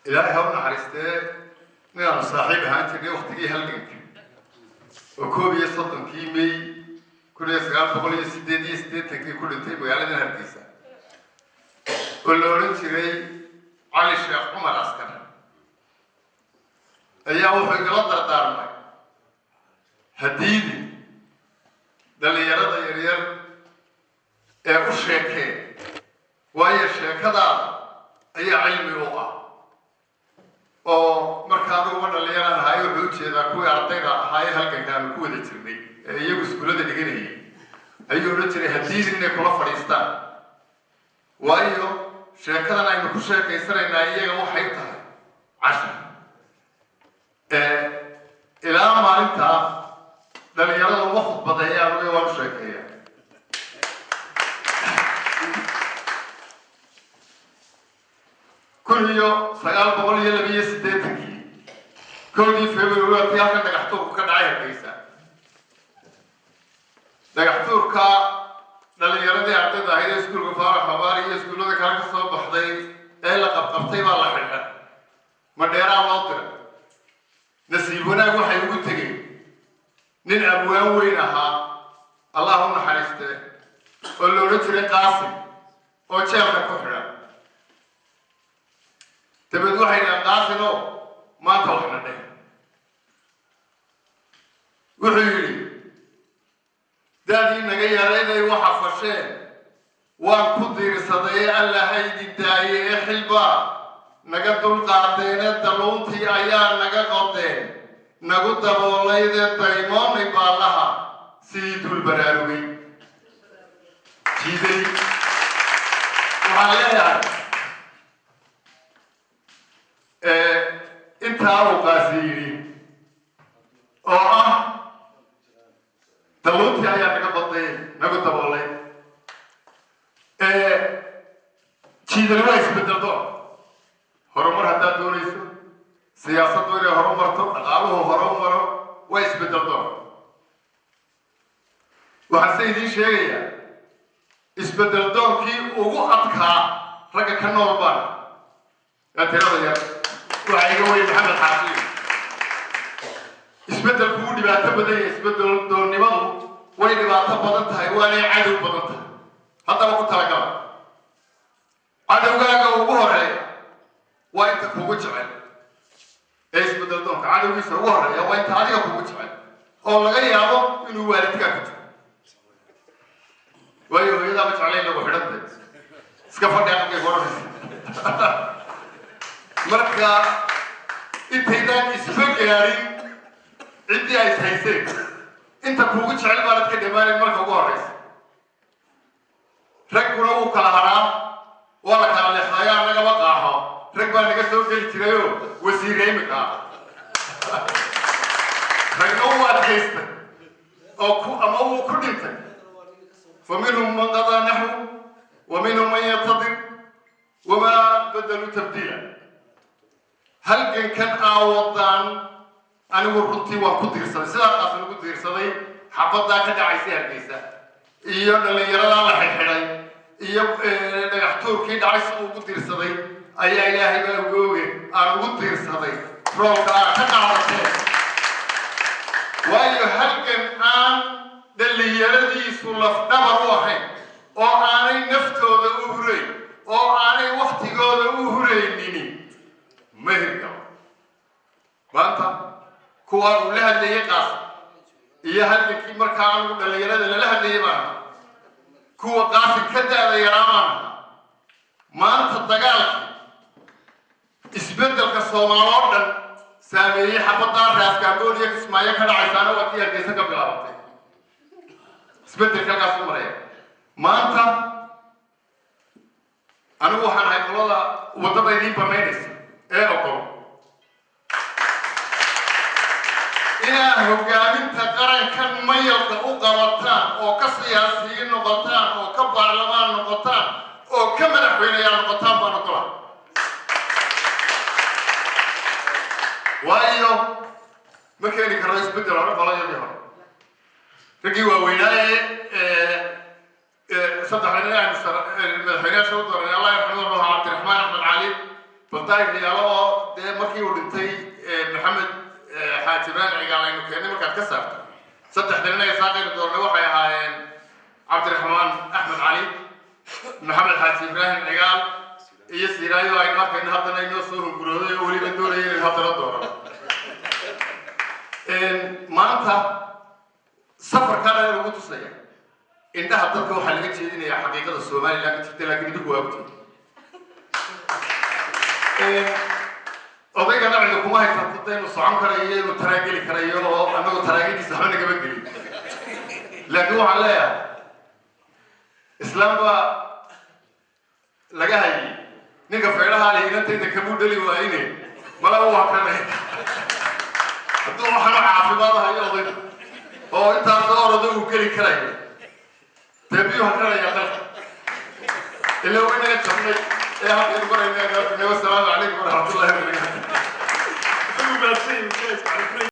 Ilaahay ha u naxariistee, inaanu saaxiib ahaan jirnay waktigii halganka oo 31-kii May 1988-kii ku dhintay magaaladan Hargeysa, oo la odhan jiray Cali Sheekh Cumar Askar, ayaa wuxuu igala dardaarmay: haddiidi dhalinyarada yaryar ee u sheekeen, waayo sheekadaada ayaa cilmi u ah. Oo marka aniguba dhalinyaraan ahaay, wuxuu ujeedaa kuwii ardayda ahaaye halganka aanu ku wada jirnay ee iyagu iskuullada dhiganayay ayuu odhan jiray: haddiidin inay kula fadhiistaan, waayo sheekadan aynu ku sheekaysanaynaa iyaga waxay tahay cashar. Ilaa maalintaa dhalinyarada uma khudbadeeya, anuga waan u sheekeeya. 1982-kii, 1-dii February, waa tii halkan dhagaxtuurku ka dhacay Hargeysa. Dhagaxtuurka dhalinyaradii ardayda ahayd ee iskuulka Faarax Abaar iyo iskuullada kale ka soo baxday ee la qabqabtay baa la xidhay, Madheeraa loo diray. Nasiib wanaag waxay ugu tegeen nin abwaan weyn ahaa, Allah u naxariistee, oo la odhan jiray Qaasim, oo jeelka ku xidhan. Dabeed waxay dhahaan: "Qaasim oo maanta waxna dheh." Wuxuu yidhi: "Daadii naga yarayday waxa fasheen waan ku diirsaday ee Alla haydin daaye, ee xilbaa naga dulqaadeene, daluuntii ayaa naga qodeen nagu daboolaydee, daymoonay baallaha sidii dul baraarugay jiiday." Waxaan leeyahay, intaa uu Qaasi yidhi oo ah daluuntii ayaa naga qoday nagu daboolay, jiidani waa isbedel doon. Horumar haddaad doonayso, siyaasaddu inay horumarto, dhaqaaluhu horumaro, waa isbedel doon. Waxaan se idiin sheegayaa, isbedel doonkii ugu adkaa ragga ka nool baan ee tirada yar, waxaa iga weyn Maxamed Xaasiyo. Isbeddelku wuu dhibaato badan yahay. Isbedel doonnimadu way dhibaato badan tahay, waanay cadow badan tahay. Haddaba ku talagala, cadowgaaga ugu horeeya waa inta kugu jecel. Ee isbedel doonka cadowgiisa ugu horeeya waa inta adiga kugu jecel, oo laga yaabo inuu waalidkaa ku jiro, waayo hooyadaaba jeclayn lagu xidhantay, iska fadhi aqalkay ku odhanaysa. Marka intaydaan isba gaadhin ciddii ay ishayseen, inta kuugu jecel baanad ka dhamaanin marka ugu horeysa. Ragguna wuu kala hadhaa, waa la kala leexdayo. Annagaba qaaxo rag baa naga soo geli jirayoo wasiire imika ah. Ragna wuu adkaystay oo ku ama wuu ku dhintay. Fa minhum man qadaa naxwu wa minhum man yantadir wamaa badaluu tabdiila. Halgankan aawadaan anigu runtii waan ku diirsaday, sidaa Qaasin ugu diirsaday xabaddaa ka dhacaysay Hargeysa iyo dhallinyaradaa la xidxidhay iyo dhagax tuurkii dhacay siduu ugu diirsaday ayaa Ilaahay baa uga oge aan ugu diirsaday roolka aad ka qaadateen, waayo halgan aan dhallinyaradiisu lafdhabar u ahayn, oo aanay naftooda u hurayn, oo aanay waktigooda u huraynini, ma hirgalo. Maanta kuwaa uu la hadlayay Qaasim iyo halgankii markaa anigu dhallinyarada lala hadlayay baan ahaa, kuwa Qaasim ka daada yaraa baan ahaa. Maanta dagaalkii isbeddelka Soomaal oo dhan saameeyey, xabaddaa Raaskaamboon iyo Kismaayo ka dhacaysaana waa tii Hargeysa ka bilaabatay. Isbeddelka halkaas u maraya. Maanta anigu waxaan ahay qolada waddada idiin banaynaysa ee ogol inaad hogaaminta qarankan mayalka u qabataan, oo ka siyaasiyiin noqotaan, oo ka baarlamaan noqotaan, oo ka madaxweyneyaal noqotaan baan ogola, waayo ma keeni karno isbeddel hore. Qolayadii hore, raggii waaweynaaye saddex nin aynu madaxweyneyaasha u dooranay, Allah yarxamu, wuxuu ahaa Cabdiraxmaan Axmed Cali, Baldaayriyaalo oo dee markii uu dhintay Maxamed Xaaji Ibraahim Cigaal aynu keennay, markaad ka saarto saddexda nin ee Isaaqaynu doornay, waxay ahaayeen Cabdiraxmaan Axmed Cali, Maxamed Xaaji Ibraahim Cigaal iyo Siiraayo aynu arkayno haddana inoo soo hungurooday oo weliba doonaya inaynu haddana doorano. Maanta safarkaa dhan lagu tusaya indhaha dadka waxaa laga jeedinayaa xaqiiqada Somaliland ka jirta, laakiin idinku waa ogtiin. Odaygana cidi kuma haysato da inuu socon karayo iyo inuu taraageli karayo, oo anagu taraagadiisa waxba nagama gelin. Laakiin waxaan leeyahay, Islaam baa laga hayay ninka feedhaha leh inantayda kamuu dhali waayine, mala u hakanay hadduu waxaanu caafimaad hayo odaygu oo intaasoo orada uu geli karayo, dee miyuu hakanaya dalka? Ilaa way naga jabnay ee halkaynu marayna. Wasalaamu calaykum waraxmatullahi wabarakaatu. Isagu mahadsan yahay.